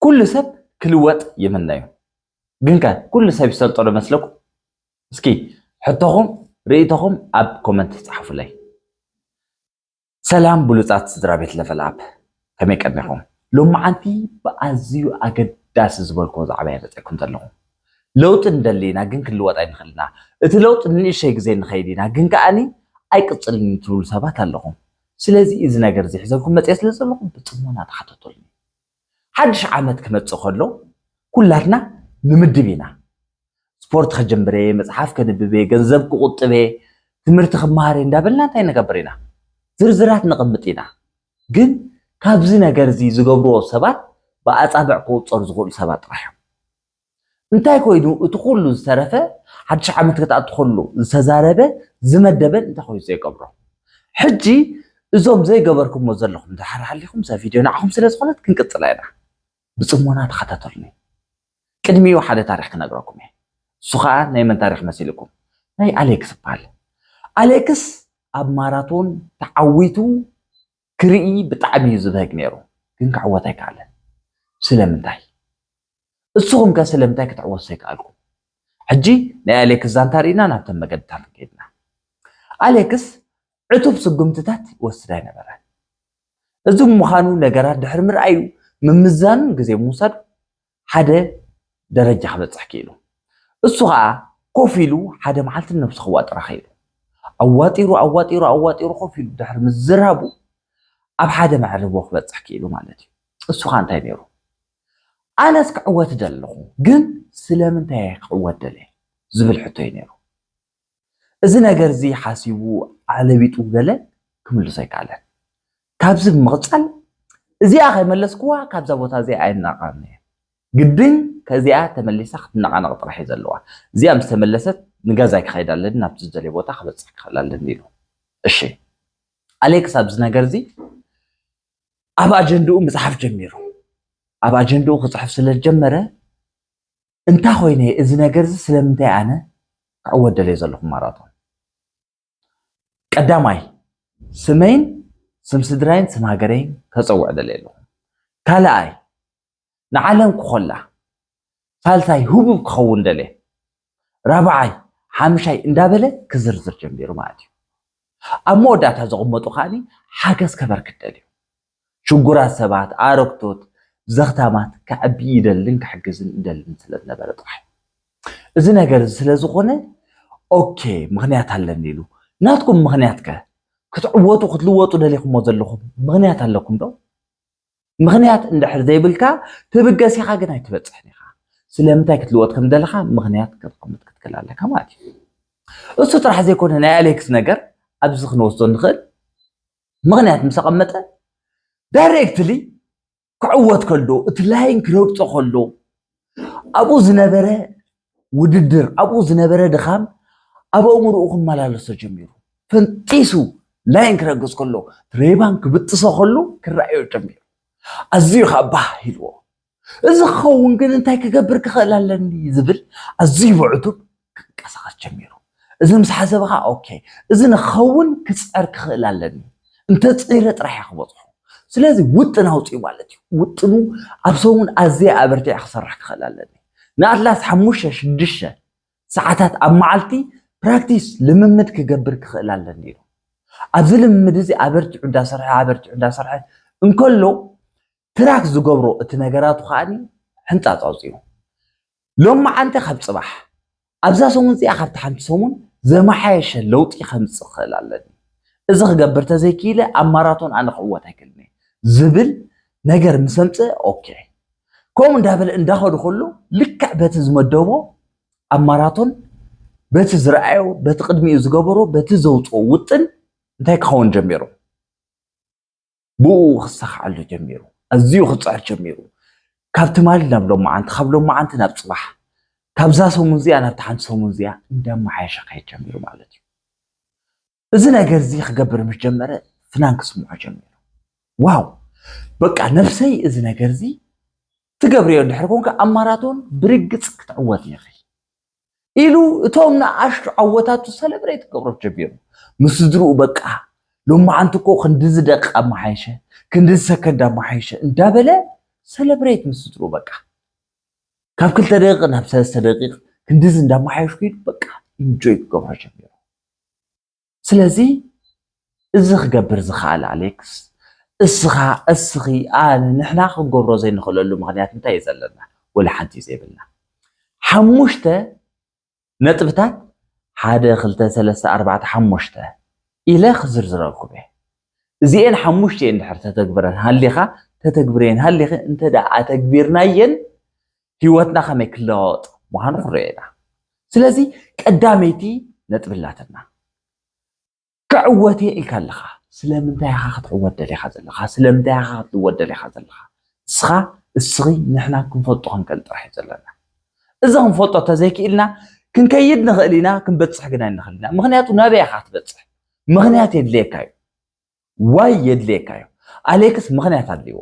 ኩሉ ሰብ ክልወጥ ይምነዩ። ግንከ ኩሉ ሰብ ይሰልጦ ዶ መስለኩም? እስኪ ሕቶኹም፣ ርእይቶኹም ኣብ ኮመንት ጸሓፉለይ። ሰላም ብሉጻት ስድራ ቤት ለቨል ኣፕ፣ ከመይ ቀኒኹም? ሎማዓንቲ ብኣዝዩ ኣገዳሲ ዝበልክዎ ዛዕባ እየ መጺእኩም ዘለኹ። ለውጢ ንደሊ ኢና፣ ግን ክንልወጥ ኣይንኽእል ኢና። እቲ ለውጢ ንንእሽተይ ግዜ ንኸይድ ኢና፣ ግን ከኣኒ ኣይቅጽልን እዩ ትብሉ ሰባት ኣለኹም። ስለዚ እዚ ነገር እዚ ሒዘልኩም መጺአ ስለ ዘለኹ ብጽሞና ተሓተቱልኒ። ሓድሽ ዓመት ክመጽእ ከሎ ኩላትና ንምድብ ኢና። ስፖርት ከጀምር እየ፣ መጽሓፍ ከንብብ እየ፣ ገንዘብ ክቑጥብ እየ፣ ትምህርቲ ክመሃር እየ እንዳበልና እንታይ ንገብር ኢና? ዝርዝራት ነቕምጥ ኢና። ግን ካብዚ ነገር እዚ ዝገብርዎ ሰባት ብኣጻብዕ ክቑጸሩ ዝኽእሉ ሰባት ጥራሕ እዮም። እንታይ ኮይኑ እቲ ኩሉ ዝተረፈ ሓድሽ ዓመት ክትኣቱ ከሎ ዝተዛረበ ዝመደበን እንታይ ኮይኑ ዘይገብሮ? ሕጂ እዞም ዘይገበርኩሞ ዘለኹም ድሓር ሃሊኹም እዛ ቪድዮ ንዓኹም ስለ ዝኾነት ክንቅጽላ ኢና። ብጽሞና ተኸታተሉኒ። ቅድሚኡ ሓደ ታሪኽ ክነግረኩም እየ። እሱ ኸኣ ናይ መን ታሪኽ መሲልኩም? ናይ ኣሌክስ ይበሃል። ኣሌክስ ኣብ ማራቶን ተዓዊቱ ክርኢ ብጣዕሚ እዩ ዝበህግ ነይሩ፣ ግን ክዕወት ኣይከኣለን። ስለምንታይ? እስኹም ከ ስለምንታይ ክትዕወቱ ዘይከኣልኩም? ሕጂ ናይ ኣሌክስ ዛንታ ርኢና ናብተን መገድታት ከይድና። ኣሌክስ ዕቱብ ስጉምትታት ይወስድ ኣይነበረን። እዚ ምዃኑ ነገራት ድሕሪ ምርኣዩ ምምዛኑን ግዜ ምውሳዱ ሓደ ደረጃ ክበጽሕ ክኢሉ። እሱ ኸኣ ኮፍ ኢሉ ሓደ መዓልቲ ነብሱ ክዋጥራ ክኢሉ። ኣዋጢሩ ኣዋጢሩ ኣዋጢሩ ኮፍ ኢሉ ድሕሪ ምዝራቡ ኣብ ሓደ መዕርቦ ክበጽሕ ክኢሉ ማለት እዩ። እሱ ኸኣ እንታይ ነይሩ? ኣነስ ክዕወት ደለኹ፣ ግን ስለምንታይ እየ ክዕወት ደልየ ዝብል ሕቶ እዩ ነይሩ። እዚ ነገር እዚ ሓሲቡ ዓለቢጡ ገለ ክምልሶ ኣይከኣለን። ካብዚ ብምቕጻል እዚኣ ከይመለስኩዋ ካብዛ ቦታ እዚኣ ኣይናቐርን እየ። ግድን ከዚኣ ተመሊሳ ክትነቓነቕ ጥራሕ እዩ ዘለዋ። እዚኣ ምስ ተመለሰት ንገዛይ ክኸይድ ኣለኒ፣ ናብቲ ዝደልየ ቦታ ክበጽሕ ክኽእል ኣለኒ ኢሉ። እሺ፣ ኣሌክስ ኣብዚ ነገር እዚ ኣብ ኣጀንድኡ ምጽሓፍ ጀሚሩ። ኣብ ኣጀንድኡ ክጽሕፍ ስለ ዝጀመረ፣ እንታይ ኮይነ እዚ ነገር እዚ ስለምንታይ ኣነ ክዕወት ደልየ ዘለኹ ማራቶን? ቀዳማይ፣ ስመይን ስም ስድራይን ስም ሃገረይን ከጸውዕ ደልየ ኣለኹ። ካልኣይ፣ ንዓለም ክኾላ። ሳልሳይ፣ ህቡብ ክኸውን ደልየ። ራብዓይ፣ ሓምሻይ እንዳበለ ክዝርዝር ጀሚሩ ማለት እዩ። ኣብ መወዳእታ ዘቐመጡ ከኣኒ ሓገዝ ከበርክት ደልዩ። ሽጉራት ሰባት፣ ኣረግቶት፣ ዘኽታማት ከዕቢ ይደልን ክሕግዝን ይደልን ስለ ዝነበረ ጥራሕ። እዚ ነገር እዚ ስለ ዝኾነ፣ ኦኬ፣ ምኽንያት ኣለኒ ኢሉ። ናትኩም ምኽንያት ከ? ክትዕወቱ፣ ክትልወጡ ደሊኹሞ ዘለኹም ምኽንያት ኣለኩም ዶ? ምኽንያት እንድሕር ዘይብልካ፣ ትብገስ ኢኻ ግን ኣይትበጽሕን ኢኻ። ስለምንታይ ክትልወጥ ከም ደለኻ ምኽንያት ከተቐምጥ ክትክእል ኣለካ ማለት እዩ። እሱ ጥራሕ ዘይኮነ፣ ናይ ኣሌክስ ነገር ኣብዚ ክንወስዶ ንኽእል። ምኽንያት ምስ ኣቐመጠ፣ ዳይሬክትሊ ክዕወት ከሎ፣ እቲ ላይን ክረግጾ ከሎ፣ ኣብኡ ዝነበረ ውድድር፣ ኣብኡ ዝነበረ ድኻም ኣብ ኣእምሮኡ ክመላለሶ ጀሚሩ። ፈንጢሱ ላይን ክረግጽ ከሎ፣ ሬባን ክብጥሶ ከሎ ክረኣዮ ጀሚሩ። ኣዝዩ ኸኣ ባህ ኢልዎ። እዚ ክኸውን ግን እንታይ ክገብር ክኽእል ኣለኒ ዝብል ኣዝዩ ብዕቱብ ክንቀሳቐስ ጀሚሩ። እዚ ምስ ሓሰበ ኸኣ፣ ኦኬ፣ እዚ ንክኸውን ክጽዕር ክኽእል ኣለኒ። እንተጺረ ጥራሕ እየ ክበጽሖ። ስለዚ ውጥን ኣውጺኡ ማለት እዩ። ውጥኑ ኣብ ሰሙን ኣዝየ ኣበርቲዐ ክሰርሕ ክኽእል ኣለኒ። ንኣትላስ ሓሙሽተ ሽዱሽተ ሰዓታት ኣብ መዓልቲ ፕራክቲስ፣ ልምምድ ክገብር ክኽእል ኣለኒ ኢሉ። ኣብዚ ልምምድ እዚ ኣበርቲዑ እንዳሰርሐ፣ ኣበርቲዑ እንዳሰርሐ እንከሎ፣ ትራክ ዝገብሮ እቲ ነገራቱ ከኣኒ ሕንጻጽ ኣውጺኡ። ሎማዓንቲ ካብ ጽባሕ፣ ኣብዛ ሰሙን እዚኣ ካብቲ ሓንቲ ሰሙን ዘመሓየሸ ለውጢ ከምጽእ ክኽእል ኣለኒ። እዚ ክገብር ተዘይክኢለ ኣብ ማራቶን ኣነ ክዕወት ኣይክእልን እየ ዝብል ነገር ምስ ኣምጽአ፣ ኦኬ። ከምኡ እንዳበለ እንዳኸዱ ከሎ፣ ልክዕ በቲ ዝመደቦ ኣብ ማራቶን፣ በቲ ዝረኣዮ፣ በቲ ቅድሚኡ ዝገበሮ፣ በቲ ዘውጽኦ ውጥን እንታይ ክኸውን ጀሚሩ? ብኡ ክሰኻዓሉ ጀሚሩ። ኣዝዩ ክጽዕር ጀሚሩ። ካብ ትማሊ ናብ ሎማዓንቲ፣ ካብ ሎማዓንቲ ናብ ጽባሕ፣ ካብዛ ሰሙን እዚኣ ናብታ ሓንቲ ሰሙን እዚኣ እንዳመሓየሸ ክኸይድ ጀሚሩ ማለት እዩ። እዚ ነገር እዚ ክገብር ምስ ጀመረ ፍናን ክስምዖ ጀሚሩ። ዋው፣ በቃ ነብሰይ፣ እዚ ነገር እዚ ትገብርዮ እንድሕር ኮንካ ኣብ ማራቶን ብርግጽ ክትዕወት ኢኺ ኢሉ እቶም ንኣሽቱ ዓወታቱ ሰለብሬት ክገብሮ ጀሚሩ። ምስ ስድርኡ በቃ ሎማዓንቲ እኮ ክንድዚ ደቂቕ ኣመሓየሸ፣ ክንድዚ ሰከንድ ኣመሓየሸ እንዳበለ ሰለብሬት ምስ ስድሩ በቃ ካብ ክልተ ደቂቕ ናብ ሰለስተ ደቂቕ ክንድዚ እንዳመሓየሽኩ ኢሉ በቃ ኢንጆይ ክገብሮ ጀሚሩ። ስለዚ እዚ ክገብር ዝኸኣለ ኣሌክስ፣ እስኻ፣ እስኺ፣ ኣነ፣ ንሕና ክንገብሮ ዘይንኽእለሉ ምኽንያት እንታይ እዩ ዘለና? ወላ ሓንቲ እዩ ዘይብልና። ሓሙሽተ ነጥብታት፣ ሓደ፣ ክልተ፣ ሰለስተ፣ ኣርባዕተ፣ ሓሙሽተ ኢለ ክዝርዝረልኩም እየ። እዚኤን ሓሙሽተ እንድሕር ተተግብረን ሃሊኻ፣ ተተግብረን ሃሊኺ፣ እንተ ደኣ ኣተግቢርናየን ህይወትና ከመይ ክለዋወጥ ምዃኑ ክንሪኦ ኢና። ስለዚ ቀዳመይቲ ነጥቢ ኣላትና። ክዕወት እየ ኢልካ ኣለኻ። ስለምንታይ ኢኻ ክትዕወት ደሊኻ ዘለኻ? ስለምንታይ ኢኻ ክትልወጥ ደሊኻ ዘለኻ? እስኻ፣ እስኺ፣ ንሕና ክንፈልጦ ክንክእል ጥራሕ እዩ ዘለና። እዚ ክንፈልጦ ተዘይክኢልና ክንከይድ ንኽእል ኢና፣ ክንበጽሕ ግን ኣይንኽእል ኢና። ምኽንያቱ ናበይ ኢኻ ክትበጽሕ? ምኽንያት የድልየካ እዩ። ዋይ የድልየካ እዩ። ኣሌክስ ምኽንያት ኣድልይዎ።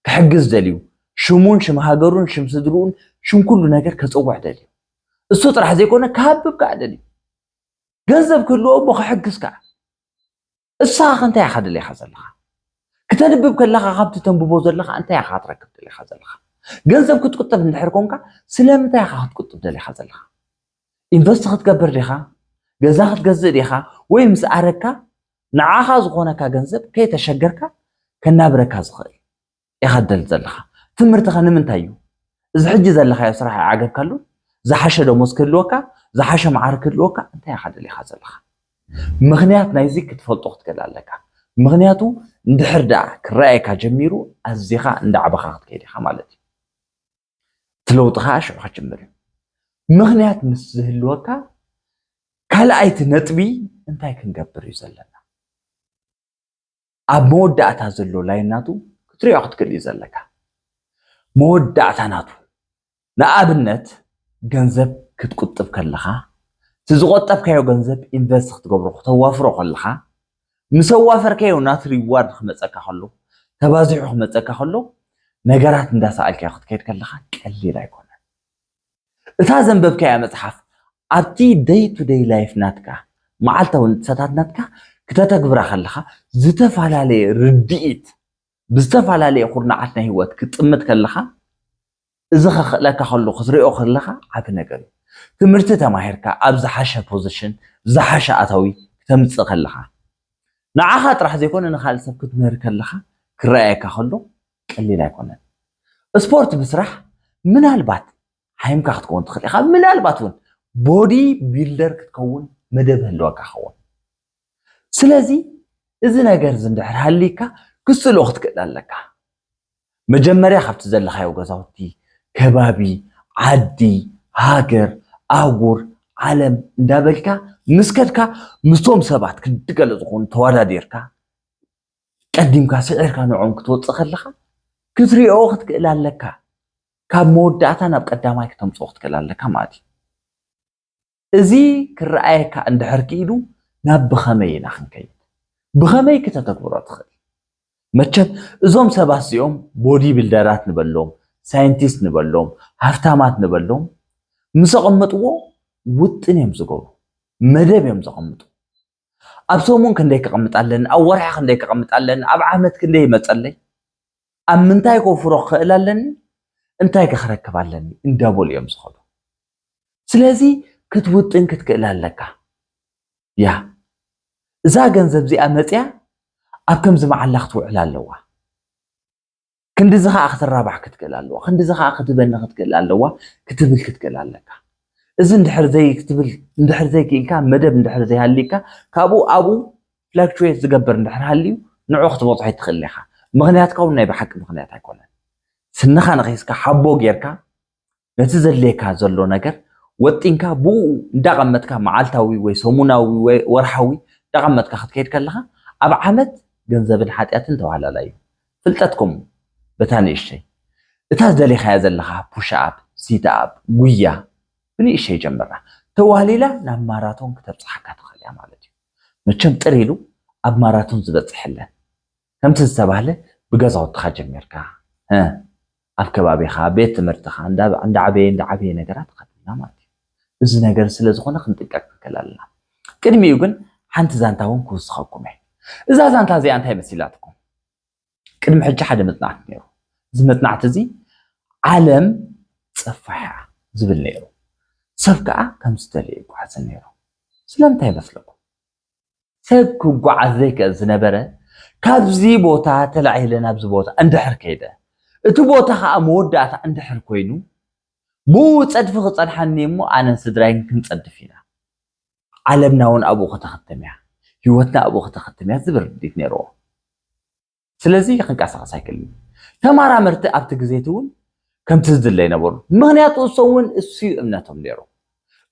ክሕግዝ ደልዩ። ሽሙን ሽም ሃገሩን ሽም ስድርኡን ሽም ኩሉ ነገር ከጽውዕ ደልዩ። እሱ ጥራሕ ዘይኮነ ክሃብብ ከኣ ደልዩ። ገንዘብ ክህልዎ እሞ ክሕግዝ ከኣ። እሳ ከ እንታይ ኢኻ ደሊኻ ዘለኻ? ክተንብብ ከለኻ ካብቲ ተንብቦ ዘለኻ እንታይ ኢኻ ክትረክብ ደሊኻ ዘለኻ? ገንዘብ ክትቁጥብ እንድሕር ኮንካ ስለምንታይ ኢኻ ክትቁጥብ ደሊኻ ዘለኻ? ኢንቨስት ክትገብር ዲኻ? ገዛ ክትገዝእ ዲኻ? ወይ ምስ ኣረግካ ንዓኻ ዝኾነካ ገንዘብ ከይተሸገርካ ከናብረካ ዝኽእል ኢኻ ትደሊ ዘለኻ። ትምህርትኻ ንምንታይ እዩ? እዚ ሕጂ ዘለኻዮ ስራሕ ኣይዓገብካሉን? ዝሓሸ ደሞዝ ክህልወካ፣ ዝሓሸ መዓር ክህልወካ እንታይ ኢኻ ደሊኻ ዘለኻ? ምኽንያት ናይዚ ክትፈልጦ ክትክእል ኣለካ። ምኽንያቱ እንድሕር ደኣ ክረኣየካ ጀሚሩ ኣዚኻ እንዳዕበኻ ክትከይድ ኢኻ ማለት እዩ። እቲ ለውጢ ኸዓ ሽዑ ክጅምር እዩ። ምኽንያት ምስ ዝህልወካ ካልኣይቲ ነጥቢ እንታይ ክንገብር እዩ ዘለና? ኣብ መወዳእታ ዘሎ ላይን ናቱ ክትሪኦ ክትክእል እዩ ዘለካ። መወዳእታ ናቱ ንኣብነት ገንዘብ ክትቁጥብ ከለኻ እቲ ዝቆጠብካዮ ገንዘብ ኢንቨስት ክትገብሮ ክተዋፍሮ ከለኻ ምስ ኣዋፈርካዮ ናቱ ሪዋርድ ክመፀካ ከሎ ተባዚሑ ክመፀካ ከሎ ነገራት እንዳሰኣልካዮ ክትከይድ ከለኻ ቀሊል ኣይኮነን። እታ ዘንበብካያ መፅሓፍ ኣብቲ ደይ ቱ ደይ ላይፍ ናትካ መዓልታዊ ንጥፈታት ናትካ ክተተግብራ ከለኻ ዝተፈላለየ ርድኢት ብዝተፈላለየ ኩርናዓት ናይ ህይወት ክትጥምት ከለኻ እዚ ከኽእለካ ከሎ ክትሪኦ ከለኻ ዓቢ ነገር እዩ። ትምህርቲ ተማሂርካ ኣብ ዝሓሸ ፖዚሽን ዝሓሸ ኣታዊ ክተምፅእ ከለኻ ንዓኻ ጥራሕ ዘይኮነ ንኻልእ ሰብ ክትምህር ከለኻ ክረኣየካ ከሎ ቀሊል ኣይኮነን። ስፖርት ምስራሕ ምናልባት ሓይምካ ክትከውን ትኽእል ኢኻ። ምናልባት እውን ቦዲ ቢልደር ክትከውን መደብ ህልወካ ክኸውን። ስለዚ እዚ ነገር እዚ እንድሕር ሃልይካ ክስእሎ ክትክእል ኣለካ። መጀመርያ ካብቲ ዘለኻዮ ገዛውቲ፣ ከባቢ፣ ዓዲ፣ ሃገር፣ ኣህጉር፣ ዓለም እንዳበልካ ምስ ከድካ ምስቶም ሰባት ክንዲ ገለ ዝኾኑ ተወዳዲርካ ቀዲምካ ስዒርካ ንዕኦም ክትወፅእ ከለኻ ክትሪኦ ክትክእል ኣለካ። ካብ መወዳእታ ናብ ቀዳማይ ክተምፅኦ ክትክእል ኣለካ ማለት እዩ። እዚ ክረኣየካ እንድሕር ክኢሉ ናብ ብኸመይ ኢና ክንከይድ? ብኸመይ ክተተግብሮ ትኽእል? መቸም እዞም ሰባት እዚኦም ቦዲ ቢልደራት ንበሎም፣ ሳይንቲስት ንበሎም፣ ሃፍታማት ንበሎም ምስ ኣቐመጥዎ ውጥን እዮም ዝገብሩ፣ መደብ እዮም ዘቐምጡ። ኣብ ሰሙን ክንደይ ክቐምጥ ኣለኒ፣ ኣብ ወርሒ ክንደይ ክቐምጥ ኣለኒ፣ ኣብ ዓመት ክንደይ ይመፀለይ፣ ኣብ ምንታይ ከውፍሮ ክኽእል ኣለኒ፣ እንታይ ከኽረክብ ኣለኒ እንዳበሉ እዮም ዝኸዱ። ስለዚ ክትውጥን ክትክእል ኣለካ። ያ እዛ ገንዘብ እዚኣ መፅያ ኣብ ከምዚ መዓላ ክትውዕል ኣለዋ። ክንድዚ ኸዓ ክትራባሕ ክትክእል ኣለዋ፣ ክንድዚ ኸዓ ክትበኒ ክትክእል ኣለዋ ክትብል ክትክእል ኣለካ። እዚ እንድሕር ዘይ ክትብል እንድሕር ዘይክኢልካ መደብ እንድሕር ዘይሃልይካ ካብኡ ኣብኡ ፍላክቹዌት ዝገብር እንድሕር ሃልዩ ንዑ ክትበፅሖ ኣይትኽእል ኢኻ። ምኽንያትካ እውን ናይ ብሓቂ ምኽንያት ኣይኮነን። ስንኻ ነኺስካ ሓቦ ጌርካ ነቲ ዘድልየካ ዘሎ ነገር ወጢንካ ብኡ እንዳቐመጥካ መዓልታዊ ወይ ሰሙናዊ ወይ ወርሓዊ እንዳቐመጥካ ክትከይድ ከለኻ ኣብ ዓመት ገንዘብን ሓጢኣትን ተዋህላላይ እዩ። ፍልጠትኩም በታ ንእሽተይ እታ ዝደሊኻያ ዘለኻ ፑሽ ኣፕ፣ ሲት ኣፕ፣ ጉያ ብንእሽተይ ጀምራ ተዋህሊላ ናብ ማራቶን ክተብፅሓካ ትኽእል እያ ማለት እዩ። መቸም ጥር ኢሉ ኣብ ማራቶን ዝበፅሕ የለን። ከምቲ ዝተባህለ ብገዛውትኻ ጀሚርካ ኣብ ከባቢኻ ቤት ትምህርትኻ እንዳዓበየ እንዳዓበየ ነገራት ይኸድልና ማለት እዩ። እዚ ነገር ስለ ዝኾነ ክንጥንቀቅ ንክእል ኣለና። ቅድሚኡ ግን ሓንቲ ዛንታ እውን ክውስኸኩም እየ። እዛ ዛንታ እዚኣ እንታይ መሲላትኩም? ቅድሚ ሕጂ ሓደ መፅናዕቲ ነይሩ። እዚ መጽናዕቲ እዚ ዓለም ጸፋሕ እያ ዝብል ነይሩ። ሰብ ከዓ ከም ዝደለየ ይጓዓዝን ነይሩ። ስለምንታይ ይመስለኩም? ሰብ ክጓዓዝ ዘይክእል ዝነበረ ካብዚ ቦታ ተላዒለ ናብዚ ቦታ እንድሕር ከይደ፣ እቲ ቦታ ከዓ መወዳእታ እንድሕር ኮይኑ፣ ብኡ ጸድፊ ክጸንሓኒ እሞ ኣነን ስድራይን ክንጸድፍ ኢና። ዓለምና እውን ኣብኡ ከተኸትም እያ፣ ህይወትና ኣብኡ ከተኸትም እያ ዝብል ርድኢት ነይርዎ። ስለዚ ክንቀሳቐስ ኣይክእልን። ተማራመርቲ ኣብቲ ግዜ እቲ እውን ከምቲ ዝድለ ይነበሩ። ምኽንያቱ እሶም እውን እሱ እዩ እምነቶም ነይሩ።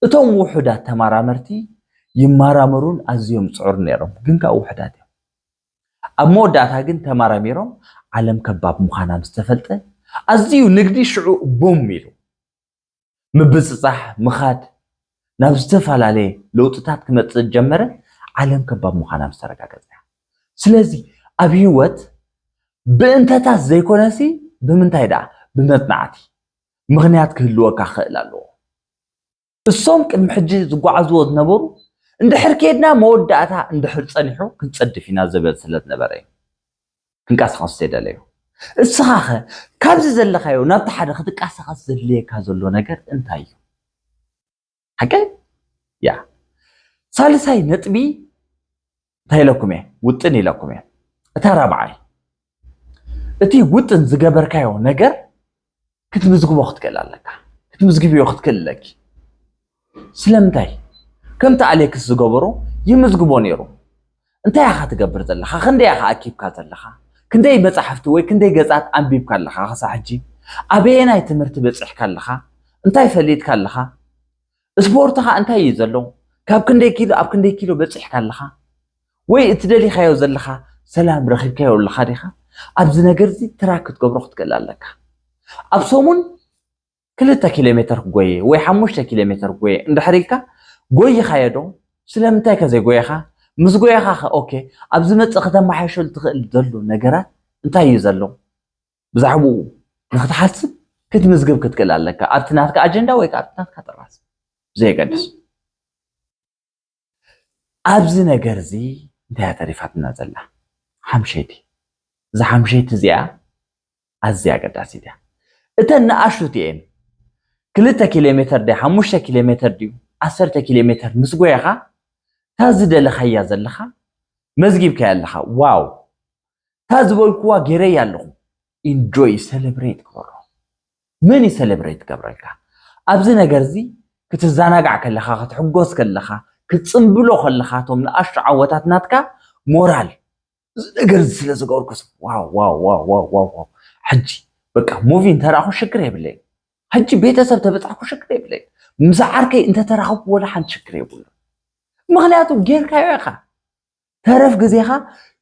እቶም ውሑዳት ተማራመርቲ ይማራመሩን ኣዝዮም ጽዑር ነይሮም፣ ግን ከዓ ውሑዳት እዮም። ኣብ መወዳእታ ግን ተማራሚሮም ዓለም ከባብ ምዃና ምስ ተፈልጠ ኣዝዩ ንግዲ ሽዑ ቡም ኢሉ። ምብጽጻሕ፣ ምኻድ ናብ ዝተፈላለየ ለውጥታት ክመጽእ ጀመረ። ዓለም ከባብ ምዃና ምስ ተረጋገጸ። ስለዚ ኣብ ህይወት ብእንተታት ዘይኮነሲ ብምንታይ ደኣ? ብመጽናዕቲ ምኽንያት ክህልወካ ክኽእል ኣለዎ። እሶም ቅድሚ ሕጂ ዝጓዓዝዎ ዝነበሩ እንድሕር ከድና መወዳእታ እንድሕር ጸኒሑ ክንጸድፍ ኢና ዝብል ስለ ዝነበረ እዩ። ክንቀሳቐሱ ዘይደለዩ። እስኻ ኸ ካብዚ ዘለኻዮ ናብቲ ሓደ ክትቀሳቐስ ዘድልየካ ዘሎ ነገር እንታይ እዩ? ሓቀይ? ያ። ሳልሳይ ነጥቢ እንታይ ኢለኩም እየ? ውጥን ኢለኩም እየ። እታ ራብዓይ፣ እቲ ውጥን ዝገበርካዮ ነገር ክትምዝግቦ ክትክእል ኣለካ። ክትምዝግብዮ ክትክእል ኣለኪ። ስለምንታይ? ከምቲ ኣሌክስ ዝገበሮ ይምዝግቦ ነይሩ። እንታይ ኢኻ ትገብር ዘለኻ? ክንደይ ኢኻ ኣኪብካ ዘለኻ? ክንደይ መጻሕፍቲ ወይ ክንደይ ገጻት ኣንቢብካ ኣለኻ ክሳዕ ሕጂ? ኣበየናይ ትምህርቲ በጺሕካ ኣለኻ? እንታይ ፈሊጥካ ኣለኻ? ስፖርትኻ እንታይ እዩ ዘሎ? ካብ ክንደይ ኪሎ ኣብ ክንደይ ኪሎ በጺሕካ ኣለኻ? ወይ እቲ ደሊኻዮ ዘለኻ ሰላም ረኺብካዮ ኣለኻ ዲኻ? ኣብዚ ነገር እዚ ትራክ ክትገብሮ ክትክእል ኣለካ። ኣብ ሰሙን ክልተ ኪሎ ሜተር ክጎየ ወይ ሓሙሽተ ኪሎ ሜተር ክጎየ እንድሕር ኢልካ ጎይኻዮ ዶ? ስለምንታይ ከ ዘይጎየኻ? ምስ ጎየኻ ኸ ኦኬ፣ ኣብ ዝመጽእ ከተመሓየሸሉ ትኽእል ዘሎ ነገራት እንታይ እዩ ዘሎ? ብዛዕባኡ ንክትሓስብ ክትምዝግብ ክትክእል ኣለካ። ኣብቲ ናትካ ኣጀንዳ ወይ ከዓ ኣብቲ ናትካ ጥራዝ። ብዘየገድስ። ኣብዚ ነገር እዚ እንታይ እያ ተሪፋትና ዘላ? ሓምሸይቲ። እዛ ሓምሸይቲ እዚኣ ኣዝያ ኣገዳሲት እያ። እተን ንኣሽቱ እቲኤን ክልተ ኪሎ ሜተር ድዩ፣ ሓሙሽተ ኪሎ ሜተር ድዩ፣ ዓሰርተ ኪሎ ሜተር ምስ ጎየኻ፣ እታ ዝደለኻያ ዘለኻ መዝጊብካያ ኣለኻ። ዋው! እታ ዝበልኩዋ ገይረያ ኣለኹ። ኢንጆይ፣ ሰለብሬት ግበሮ። መን እዩ ሰለብሬት ገብረልካ? ኣብዚ ነገር እዚ ክትዘናጋዕ ከለኻ፣ ክትሕጎስ ከለኻ፣ ክትጽምብሎ ከለኻ፣ እቶም ንኣሽቱ ዓወታት ናትካ ሞራል፣ እዚ ነገር እዚ ስለ ዝገበርኩስ፣ ዋው፣ ዋው፣ ዋው፣ ዋው፣ ዋው፣ ዋው። ሕጂ በቃ ሙቪ እንተረኣኹ ሽግር የብለይን። ሕጂ ቤተሰብ ተበጻሕኩ ሽግር የብለይን። ምስ ዓርከይ እንተተራኸብኩ ወላ ሓንቲ ሽግር የብሉን። ምኽንያቱ ጌርካዮ ኢኻ። ተረፍ ግዜኻ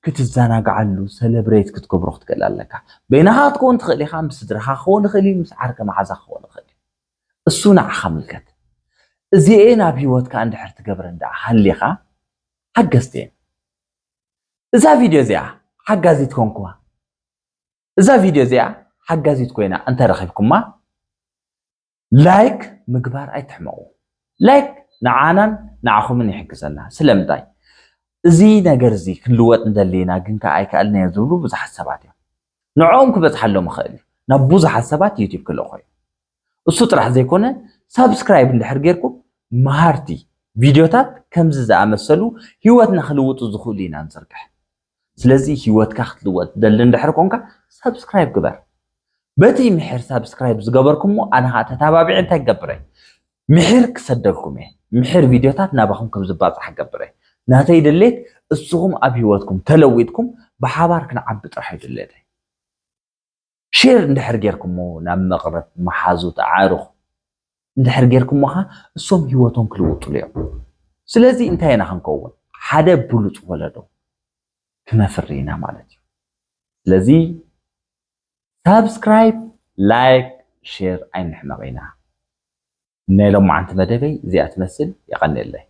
ክትዘናግዓሉ፣ ሰለብሬት ክትገብሮ ክትክእል ኣለካ። በይንኻ ክትከውን ትኽእል ኢኻ፣ ምስ ስድራኻ ክኸውን ይኽእል እዩ፣ ምስ ዓርከ መሓዛ ክኸውን ይኽእል እዩ። እሱ ንዓኻ ምልከት። እዚኤን ኣብ ህይወትካ እንድሕር ትገብረን ደኣ ሃሊኻ፣ ሓገዝቲ እየን። እዛ ቪድዮ እዚኣ ሓጋዚት ኮንኩዋ፣ እዛ ቪድዮ እዚኣ ሓጋዚት ኮይና እንተረኺብኩማ፣ ላይክ ምግባር ኣይትሕመቑ። ላይክ ንዓናን ንዓኹምን ይሕግዘና። ስለምንታይ? እዚ ነገር እዚ ክንልወጥ እንደሊ ኢና፣ ግን ከኣ ኣይከኣልናዮ ዝብሉ ብዙሓት ሰባት እዮም። ንዕኦም ክበጽሓሎም ይኽእል እዩ። ናብ ብዙሓት ሰባት ዩቲዩብ ክልእኾ እዩ። እሱ ጥራሕ ዘይኮነ፣ ሳብስክራይብ እንድሕር ጌርኩም፣ መሃርቲ ቪድዮታት ከምዚ ዝኣመሰሉ ህይወትና ክልውጡ ዝኽእሉ ኢና ንዝርግሕ። ስለዚ ህይወትካ ክትልወጥ ትደሊ እንድሕር ኮንካ፣ ሳብስክራይብ ግበር። በቲ ምሒር ሳብስክራይብ ዝገበርኩሞ፣ ኣነ ኸኣ ተታባቢዐ እንታይ ክገብር እየ? ምሒር ክሰደልኩም እየ። ምሒር ቪድዮታት ናባኹም ከም ዝባጻሕ ክገብር እየ። ናተይ ድሌት፣ እስኹም ኣብ ህይወትኩም ተለዊጥኩም ብሓባር ክንዓቢ ጥራሕ እዩ ድሌተይ። ሼር እንድሕር ጌርኩሞ ናብ መቕርብ፣ መሓዙት፣ ኣዕሩኽ እንድሕር ጌርኩሞ ኸኣ፣ እሶም ህይወቶም ክልውጡሉ እዮም። ስለዚ እንታይ ኢና ክንከውን? ሓደ ብሉጽ ወለዶ ክነፍሪ ኢና ማለት እዩ። ስለዚ ሳብስክራይብ፣ ላይክ፣ ሼር ኣይንሕመቕ ኢና። ናይ ሎማዓንቲ መደበይ እዚኣ ትመስል። የቐንየለይ።